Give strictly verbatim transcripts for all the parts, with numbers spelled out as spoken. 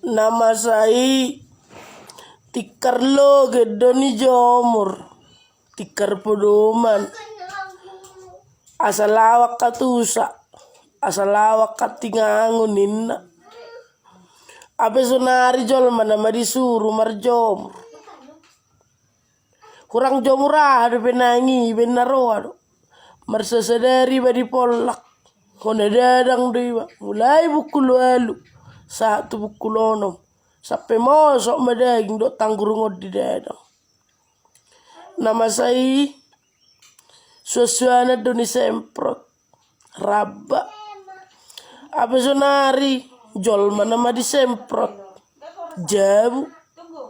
Na masa i tingkar loget do nijomur, tingkar podoman. Asa laho angka tusa, asa laho angka tingangu ninna. Hape sonari jolma nama disuru marjomur. Hurang jomur aha dope nang i, baen na roa do. Marsasadari iba di pollak. Hona dadang do iba mulai pukul ualu sahat tu pukul onom. Sampe mosok ma daging dohot tanggurung on didadang. Na masa i suansuanan do nisemprot, ramba. Hape sonari jolma nama disemprot jabu,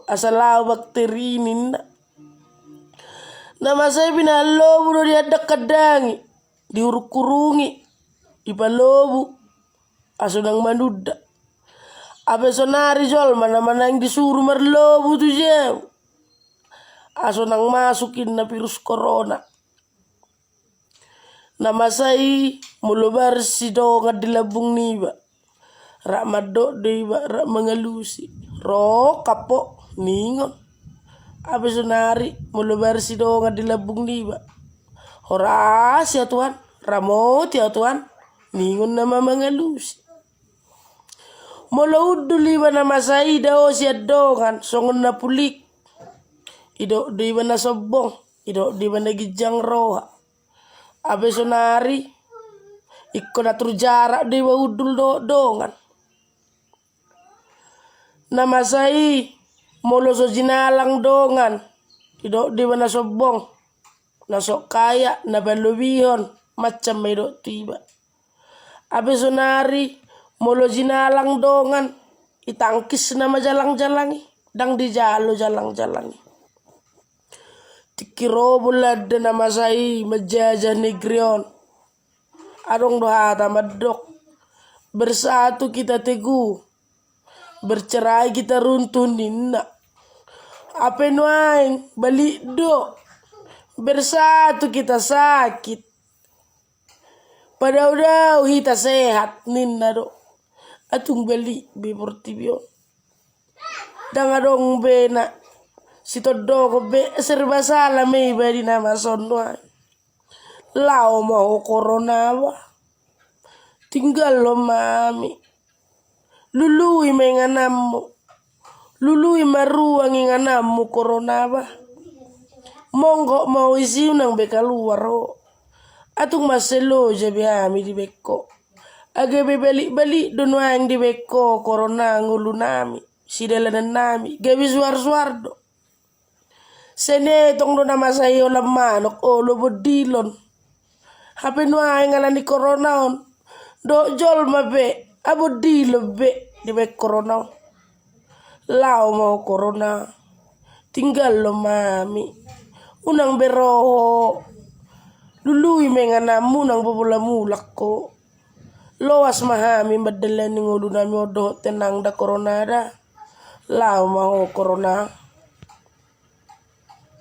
asa laho bakteri ninna. Na masa i pinahan lobu do dihandanghandangi, dihurungkurungi, dipalobu, asa unang manunda. Hape sonari jolma nama naeng disuru marlobu tu jabu, asa unang masuk inna virus korona. Na masa i molo barsi dongan di lambung niba, rap mandok do iba, rap mangalusi. Ro kapo ningon. Hape sonari molo barsi dongan di lambung niba, horasi ahu tuan, ramoti ahu tuan, ningon nama mangalusi. Molo hundul iba na masa i dao sian dongan songon na pulik, didok do iba na sombong, didok do iba na ginjang roha. Hape sonari ingkon atur jarak do iba hundul dohot dongan. Na masa i molo so jinalang dongan, didok do iba na sombong, na sok kaya, na palobihon, macam ma didok tu iba. Hape sonari molo jinalang dongan, ditangkis nama jalangjalang i, ndang dijalo jalangjalang i. Tingki ro Bolanda na masa i manjajah negeri on, adong do hata mandok, bersatu kita teguh, bercerai kita runtuh ninna. Hape nuaeng balik do, bersatu kita sakit, padaodao hita sehat ninna do. Atung balik be portibi on. Ndang adong be na sitondongon be, serba salah ma iba di na masa on nuaeng. Laho ma ho korona bah. Tinggalhon ma hami. Lului ma ingananmu. Lului ma ruang ingananmu korona bah. Monggok ma ho disi, unang be kaluar ho. Atung mansai loja be hami dibaen ho. Gabe balikbalik do nuaeng dibaen ho korona ngolunami, sidalanannami, gabe suarsuar do. Sai na etong do na masa i holan manok olo bondilon. Hape nuaeng alani korona on, dohot jolma pe abondilon be dibaen korona on. Laho ma ho korona, tinggalhon ma hami. Unang be ro ho. Lului ma ingananmu, unang be pola mulak ho. Loas ma hami mandalani ngolunami on dohot tenang da korona da. Laho ma ho korona.